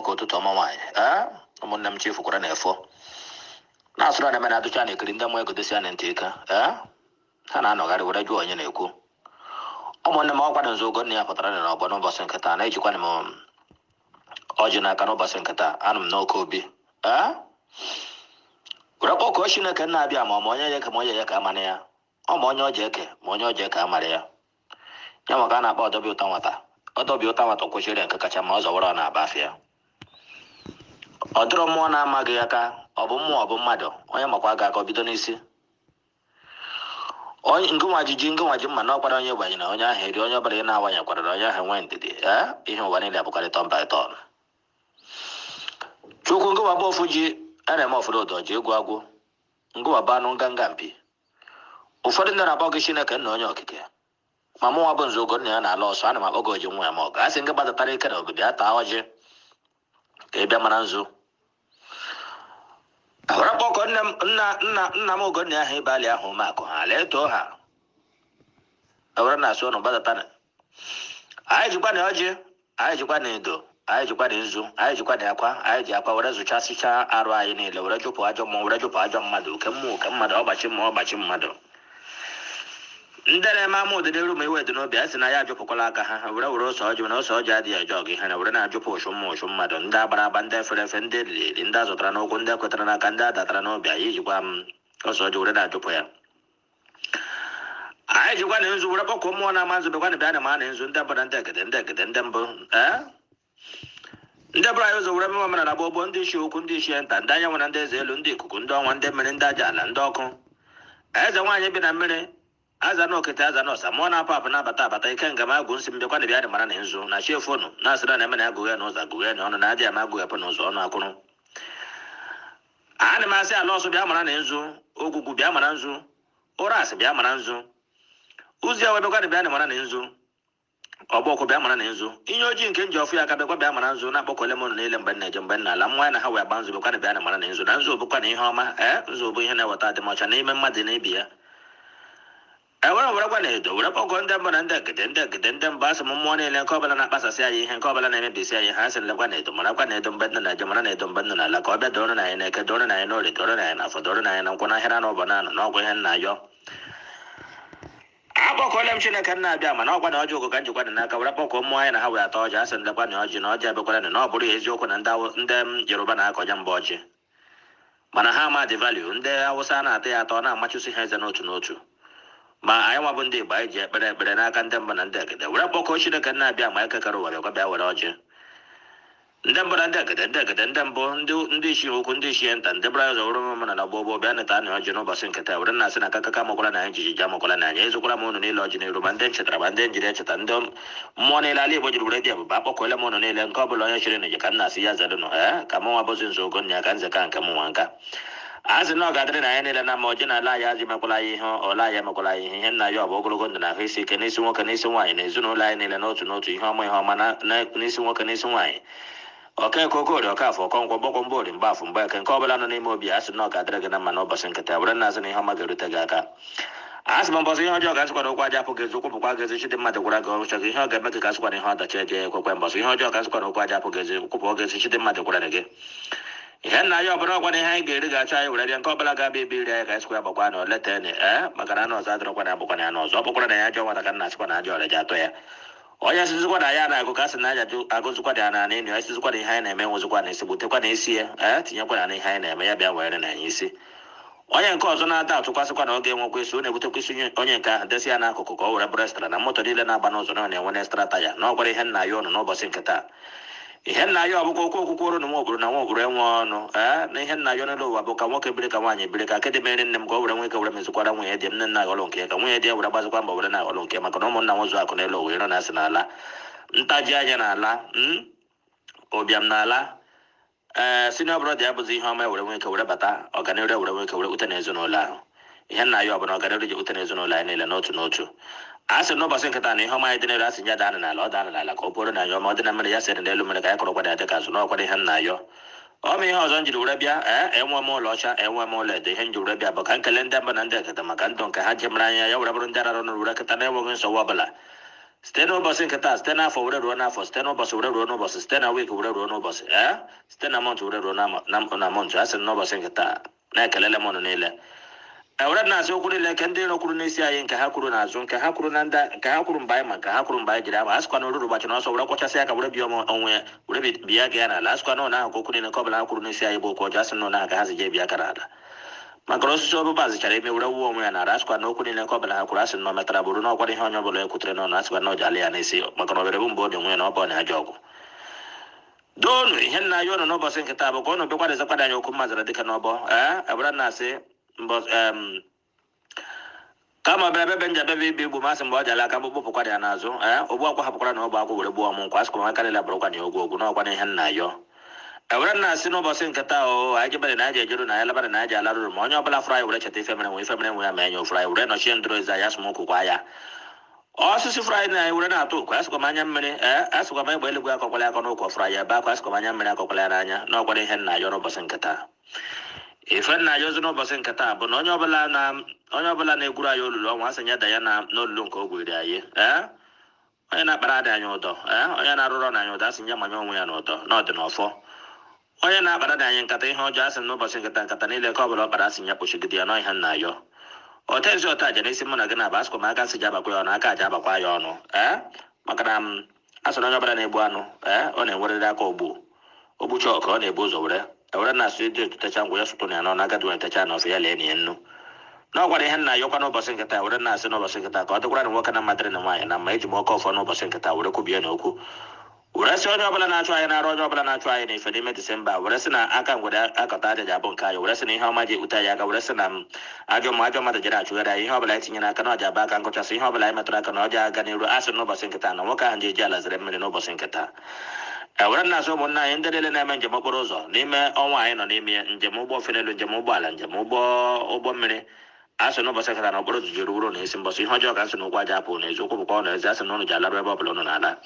Nwoke, ụtụtụ ọma nwaanyị. Ee, ụmụnne m, chifukwara na-efo na-asụrụ na-eme na-adụcha na-ekiri ndị mmụọ egodosi ya na ntị ike. Ee, ha na-anọgharị were jụọ onye na-ekwu. Ụmụnne m, ọkwa na nzu Ugonna ya pụtara na n'ọgbọ n'ụbọchị nke taa, na-ejikwana m ọjị n'aka n'ụbọchị nke taa. Anụ m n'oke obi. Ee, were kpọkọọ Chineke na-abịa, ma ọ ma onye ya eke, ma onye ya ka amara ya, ọ ma onye ọja eke, ma onye ọja eke amara ya. Ya maka a na-akpọ ọdọbi ụta nwata, ọdọbi ụta nwata kwụchiri nke kacha ma ọ zọwara ọ na-aba afịa. Ọ dịrọ mmụọ na-amaghị aka, ọ bụ mmụọ, ọ bụ mmadụ, onye makwa ga aka ọ bido n'isi onye ngụnwa jiji ngụnwa ji mma na ọkwara onye gbanyere onye ahụ eri onye ọbụla ị na-awanyekwara na onye ahụ nwee ndidi. Ee, ihe ụwa niile abụkarị turn by turn. Chukwu, ngụwa bụ ofu ji a na-eme ọfụrụ ụdọ ji egwu agwụ, ngụwa bụ anụ nganga mpi. Ụfọdụ ndị na-akpọ gị Chineke nna, onye okike, ma mụnwa bụ nzu Ugonna ya na-ala ọsọ, ana m akpọ gị oji nwa ya ma ọ ga asị ngị gbadatara ike na obodo ya taa ọjị ka ị bịa mara nzu. Were kpọkọ nne m, nna nna nna m Ugonna ahụ ịbalị ahụ ume akụ ha lee too ha ewere na-asị ụnụ gbadata. Anyị jikwa na ọjị, anyị jikwa na edo, anyị jikwa na nzu, anyị jikwa na akwa, anyị ji akwa were zụchasịcha arụ anyị niile, were jụpụ ajọ mmụọ, were jụpụ ajọ mmadụ, oke mmụọ, oke mmadụ, ọgbachi mmụọ, ọgbachi mmadụ, ndị na-eme ama ụdịniru ma iwe dị n'obi. A sị na ya ajụpụkwala aka ha were ose ọjị, mana ose ọjị adịghị eje ọgụ ihe na were na-ajụpụ ụchụ mmụọ, ụchụ mmadụ, ndị agbara agba, ndị efere efe, ndị eriri eri, ndị azụtara n'ụkwụ, ndị ekwetara n'aka, ndị adatara n'obi. Anyị jikwa m ose ọjị were na-ajụpụ ya. Anyị jikwa na nzu were kpọkọọ mmụọ na-ama nzu, bịakwa na bịa na ma na nzu, ndị mbụ na ndị egede, ndị egede, ndị mbụ. Ee, ndị bụrụ anyị ụzọ were meme omenala gboo gboo, ndị isi ukwu, ndị isi nta, ndị anyanwụ na ndị eze elu, ndị ikuku, ndị ọnwa, ndị mmiri, ndị aja ala, ndị ọkụ, eze nwaanyị bi na mmiri, aza na okete, aza na ọsa, mmụọ na-apụ apụ, na-abata abata, ike nga m agwụ nsị m, bịakwa na bịa dị mara na nzu na chi efonu na-asịra na eme na agụghị n'ụzọ, agụghị na ọnụ na adịghị ama agụghị n'ụzọ ọnụ akwụrụ. Ana m asị ala ọsọ bịa mara na nzu, ogwugwu bịa mara nzu, ụra asị bịa mara nzu, ụzọ ya wee bịakwa na bịa na mara na nzu, ọgbọkụ bịa mara na nzu, ihe ojii nke nji ọfụ ya aka bịakwa bịa mara nzu, na-akpọkọle m ụnụ niile mgbe m na-eje, mgbe m na-ala mmanya na ha wee gba nzu, bịakwa na bịa na mara na nzu, na nzu bụkwa na ihe ọma. Ee, nzu bụ ihe na-eweta adịmọcha n'ime mmadụ na ibi ya. Ewere werekwa na edo were kpọkọ ndị mbụ na ndị egede, ndị egede, ndị mbụ. Asị m mmụọ niile nke ọbụla na-akpasasị anyị ihe, nke ọbụla na-emebisi anyị, ha sị lekwa na edo, marakwa na edo, mgbe nna na-eje, mara na edo, mgbe nna na-ala, ka ọ bịa doro na anyị na eke, doro na anyị n'orie, doro na anyị na afọ, doro na anyị na nkwụ, n'ahịrị na ụbọ na anọ n'ọgwụ. Ihe nna ayọ, akpọkọọla m Chineke nna abịa, mana ọkwa na ọjị ụgụ ka njikwa dị n'aka were kpọkọọ mmụọ anyị na ha wee ata ọjị. Asị ndekwa na ọjị na ọjị ebekwara na ọ bụrụ ya eziokwu na ndị Yoruba na-akọnya mbụ ọjị, mana ha ama dị value. Ndị Awụsa na-ata ya atọ na-amachụsi ha eze n'otu n'otu, ma anyị nwabụ ndị Igbo, anyị ji ekpere ekpere n'aka ndị mbụ na ndị egede were kpọkọọ Chineke nna abịa ma ekekere ụwa, bịakwa bịa were ọjị. Ndị mbụ na ndị egede, ndị egede, ndị mbụ, ndị isi ukwu, ndị isi nta, ndị bụrụ ụzọ were omenala na gboo gboo, bịa neta anyị ọjị n'ụbọchị nke taa. Were na-asị na kakaka makwara na anyị, jijiji amakwara na anyị, ezukwara m ụnụ niile ọjị n'iru, ma ndị nchetara, ma ndị njiri echeta, ndị mmụọ niile ala Igbo jiri were dị ebube. Akpọkọọla m ụnụ niile, nke ọbụla onye chịrị n'ije ka m na-asị ya zedụnụ. Ee, ka mụ nwa bụzi nzu Ugonna ka nze ka nke m nwa nka a sị na ọ ga-adịrị na anyị niile na mma. Ọjị na ala anyị azụ emekwala anyị ihe ọla anyị emekwala anyị ihe. Ihe nna ya ọ bụ ogologo ndụ na ahụ isi ike n'isi nwoke, n'isi nwaanyị, na ezinụlọ anyị niile n'otu n'otu. Ihe ọma, ihe ọma n'isi nwoke, n'isi nwaanyị, Okeke, Okorie, Ọkafọ, Ọkọnkwọ, Gbọkwọ, Mgbori, Mgbafọ, Mgbeke, nke ọbụla nọ n'ime obi a sị na ọ ga-adịrị gị na mma n'ụbọchị nkịta. Were na-asị na ihe ọma ga-erute gị aka. A sị m mbọsị ihe ọjọọ ga-asịkwa na okwu aja apụ gị ezi, ụkwụ bụkwa gị ezi, chi dị mmadụ gwara gị ọchọ gị ihe ọ ga-eme gị, ka asịkwa na ihe ọdachi eje ekwekwe. Mbọsị ihe ọjọọ ga-asịkwa na okwu aja apụ gị ezi, ụkwụ pụọ gị ezi, chi dị mmadụ gwara gị ihe nna ya ọbụla ọgwa na ihe anyị ga-eri ga-achọ anyị were bịa, nke ọbụla ga-abịa ebe iri anyị ka anyị sịkwa ya gbakwa na oleta ene. Ee, maka na anụ ọzọ adịrọkwa na agbakwa na ya n'ọzọ ọ bụkwara na ya ajọ nwata ka nna asịkwa na ajọ ọrịa ji atọ ya. Onye sizikwa na ya na-agụ ka a sị na aja agụzikwa na ya na enyo ya sizikwa na ihe anyị na-eme nwụzikwa na isi gbutekwa na isi ya. Ee, tinyekwa na ihe anyị na-eme ya bịa were na anyị isi. Onye nke ọzọ na-ada atụkwasịkwa na ọ ga-enwekwa isi, ọ na-ebutekwa isi onye nke ahụ desi ya n'akụkụ ka ọ were bụrụ extra na moto niile na-agba n'ụzọ na ọ na-enwe extra taya na ọ gwara ihe nna ya ụnụ n'ụbọchị nke taa. Ihe nna ya ọ bụkwa okwu okwukwu ọrụ na nwa ogburu na nwa ogburu enwe ọnụ. Ee, na ihe nna ya n'elu ụwa bụ ka nwoke biri, ka nwaanyị biri, ka akedị mere nne m ka o were nweke were mezikwara nwunye di m, nne nna aghọrọ nke ya, ka nwunye di ya were gbazikwa mbọ were na-aghọrọ nke, maka na ụmụnna nwezu akụ n'elu ụwa iro na-asị n'ala ntaji anya n'ala ụbịam n'ala. Ee, senior brother ya bụzi ihe ọma were nweke were bata ọganiru, were nweke were ute n'ezinụlọ ahụ. Ihe nna ya ọbụla ọganiru ji ute n'ezinụlọ anyị niile n'otu n'otu. A sị n'ụbọchị nkịta na ihe ọma anyị dị n'elu, asị ya daa n'ala, ọ daa n'ala ka ọ bụrụ na anyị ọma ọ dị na mmiri ya sịrị n'elu mmiri ka anyị kọrọkwa ya dị ka azụ n'ọkwara. Ihe nna ya ọ bụ ihe ọzọ m jiri were bịa. Ee, enwe m ụlọ ọcha, enwe m ụlọ edo. Ihe m jiri were bịa bụ ka nkele ndị mba na ndị eketa maka ndụ nke ha ji mara anya ya were bụrụ ndị arara nụrụ were kịta na-enweghị nsogbu ọbụla. Site n'ụbọchị nke taa, site n'afọ were ruo n'afọ, site n'ụbọchị were ruo n'ụbọchị, site na week were ruo n'ụbọchị, ee, site na month were ruo na month, a sị m n'ụbọchị nke taa na-ekelele m ụnụ niile. Ewere na-asị okwu niile nke ndị iro kwuru n'isi anyị, nke ha kwuru n'azụ, nke ha kwuru na ndị, nke ha kwuru mgbe anyị ma, nke ha kwuru mgbe anyị jiri ama, a sịkwa na oruru gbachara ọsọ were kwachasị aka were bie onwe ya were bie aka ya n'ala. A sịkwa na ụlọ ahụ ka okwu niile nke ọbụla ha kwuru n'isi anyị bụ okwu ọjọọ, a sị na ụlọ ahụ ka ha si jee bie aka n'ala. Maka na osisi ọbụba zịchara ime were wuo onwe ya n'ala. A sịkwa na okwu niile nke ọbụla ha kwuru, a sị na o metara bụrụ na ọkwara ihe onye ọbụla ekwutere n'ọnụ, a sịkwa na ọ ji ala ya n'isi, maka na obere bụ mgbe ọ dị onwe ya na ọ bụ na ajọ ọgwụ. Doonu ihe nna ya ụnụ n'ụbọchị nke taa bụ ka ụnụ bịakwa dịzakwado anyị okwu mmazara dịka n'ọbọ. Ee, ebere na-asị kama ọbịa ebe nja bebe ibe igbu masị mgbe ọ jala aka mkpụkpụ ya n'azụ. Ee, ogbu akwa hapụkwara na ọbụ akwụ were gbuo ọmụ nkwa, asịkwa aka niile bụrụkwa na ogwu ogwu n'ọkwa na ihe nna yọ. Ewere na asị n'ụbọchị nke taa, o anyị jebere na anyị ejeru na anyị labara na anyị alarụrụ, ma onye ọbụla fụrụ anyị were cheta ife mere nwe ife mere nwe ya ma enye ofụrụ anyị were nọchie ndụrụ eze anyị asụmụkwụ kwa ya osisi fụrụ anyị na anyị were na-atụ ụkwa, asịkwa m anya mmiri. Ee, asịkwa m egbe eluigwe akọkwala akọ n'ụkọ fụrụ anyị ebe akwa, asịkwa m anya mmiri akọkwala ya n'anya n'ọkwara ihe nna yọ n'ụbọchị nke taa. Ife nna ya ozi n'ụbọchị nke taa bụ na onye ọbụla na-egwuru anyị olulu ọnwa, asị ya da ya na n'olulu nke o gwiri anyị. Ee, onye na-akpara adị anyị ụdọ, ee, onye na-arụrọ na anyị ụdọ, asị ya manye onwe ya n'ụdọ na ọ dị n'ọfọ. Onye na-akpara dị anyị nkata ihe ọjọọ, asị n'ụbọchị nkata nkata niile ka ọ bụla ọ kpara, asị ya kpochigide ya n'ọhịa nna yọ. Otezi ọta aja n'isi mụ na gị na-aba, asịkwa m aka nsị ji abakwa ya ọnụ, aka aja abakwa ya ọnụ. Ee, maka na asị na onye ọbụla na-egbu anụ, ee, ọ na-enwerịrị aka ogbu ogbucha ọka ọ na-ebu ụzọ were ewere na-asụ ịdị etutecha ngwa ya sụtụ na ya n'ọnụ, agadi wee techa na ofe ya lee nie nnu. N'ọkwara ihe nna ayọkwa n'ụbọchị nkịta, were na-asị n'ụbọchị nkịta ka ọ dịkwara na nwoke na mmadụ na nwaanyị na mma. Eji m ọkọ ọfọ n'ụbọchị nkịta were kwubie na okwu, were sị onye ọbụla na-achụ anyị n'arụ, onye ọbụla na-achụ anyị n'ife n'ime Disemba, were sị na aka ngwere akọta aja ji abụ nke anyị, were sị na ihe ọma ji ekpute anyị aka, were sị na ajọ ma ajọ mmadụ jere achụgharị anyị, ihe ọbụla anyị tinyere aka na ọja abụ aka nkụchasị, ihe ọbụla anyị metụrụ aka na ọja aga n'iru. Asị n'ụbọchị nkịta na nwoke ahụ ji eji ala zere mmiri n'ụbọchị nkịta. Ewere na-asị ụmụnna anyị ndị niile na-eme njem okporo ụzọ n'ime ọnwa anyị nọ n'ime ya, njem ụgbọ ofenelu, njem ụgbọala, njem ụgbọ mmiri, asị n'ụbọchị nkịta na okporo ụzọ jiri wuru na esi mbọsị ihe ọjọọ ka nsị na ụkwụ aja apụ na eziokwu bụkwa ọ na ezi, asị na ụnụ ji alarụ ebe ọbụla ụnụ na-ala.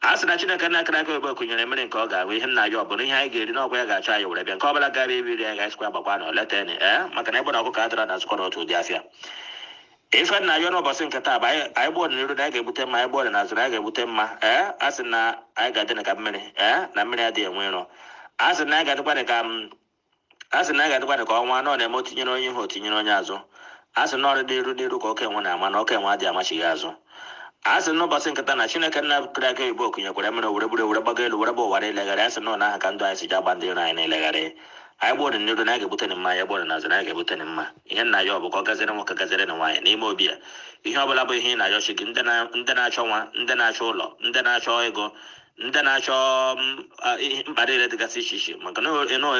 A sị na Chineke na-akara aka ebe kụnyere mmiri nke ọ ga-ahụ ihe nna ya ọ bụla ihe anyị ga-eri n'ọkwa ya ga-achọ anyị were bịa, nke ọbụla gara ebiri ya ga-esikwa agbakwa na oleteni. Ee, maka na ebe na ọkụkọ adịra na azụkọ n'otu ụdị afịa. Ife nna ya n'ụbọchị nke taa bụ anyị gbuo n'iru na anyị ga-ebute mma, anyị gbuo n'azụ na anyị ga-ebute mma. Ee, a sị na anyị ga-adị ka mmiri, ee, na mmiri adịghị enwe ịrọ. A sị na anyị ga-adịkwa ka a sị na anyị ga-adịkwa ka ọnwa nọ na-eme otinyere onye ihu otinyere onye azụ. A sị na ọrụ dị iru n'iru ka oke enwe na-ama na oke enwe adịghị amachighị azụ. A sị n'ụbọchị nkịta na Chineke nna kere aka oyibo okunyekwara mmiri were buru were gbago elu were gba ụwa niile. A sị na aha ka ndụ anyị si ji agba ndị iro anyị niile. Anyị gbuo n'iru na anyị ga-ebute mma, anyị gbuo n'azụ na anyị ga-ebute mma. Ihe nna ya ọ bụ ka ọ gaziere nwoke gaziere na nwaanyị n'ime obi ya. Ihe ọbụla bụ ihe ị na-ayọchi gị, ndị na-achọ nwa, ndị na-achọ ụlọ, ndị na-achọ ego, ndị na-achọ mkpa niile dịgasị iche iche, maka na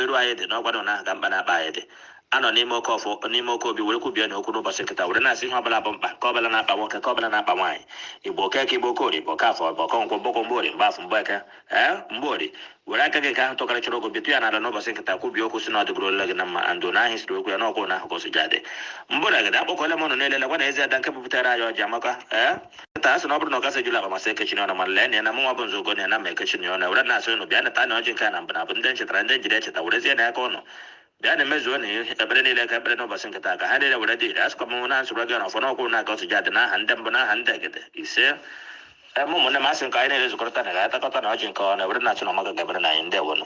eru anyị dị n'ọkwado na aha ka mkpa na-akpa anyị dị. Anọ n'ime oke ọfọ n'ime oke obi were kwubie na okwu n'ụbọchị nkịta, were na-asị ihe ọbụla bụ mkpa ka ọbụla na-akpa nwoke ka ọbụla na-akpa nwaanyị, igbo okeke, igbo okorie, igbo okafọ, igbo okonkwọ, mgbọkọ, mgbori, mgbafọ, mgbeke, ee, mgbori, were aka gị nke ahụ tụkarịchara ogo bitụ ya n'ala n'ụbọchị nkịta, kwubie okwu si na ọdịgoro ole gị na mma andụ na ahụ siri okwu ya n'ọkwụ na ahụ ka o si ji adị. Mbụ na gịdị akpọkọla m ụnụ niile lekwa na ezi ada nke bupụtara anyị ọjị amaka. Ee, taa asị na ọ bụrụ na ọ kasị jụrụ akpa masị ekechiri ọnụ, mana lee na mụnwa bụ nzọgo na ya na ma ekechiri ọnụ. Were na-asị ụnụ bịa nata na ọjị nke a na mbụ na bụ ndị nchetara ndị njiri echeta, werezie na aka ụnụ bịa na emezuo na ekpere niile ka ekpere n'ụbọchị nkịta ka ha niile were dị ire. Asịkwa m na nsogbu gị n'ọfọ n'ọkwụ na aka otu ji adị n'aha ndị mbụ n'aha ndị egede ise. Eme ụmụnne m asị nke anyị niile zukọrọta na ga-atakọta na ọjị nke ọ na were na-achụ na ọmaka gabere na anyị ndị ewonụ.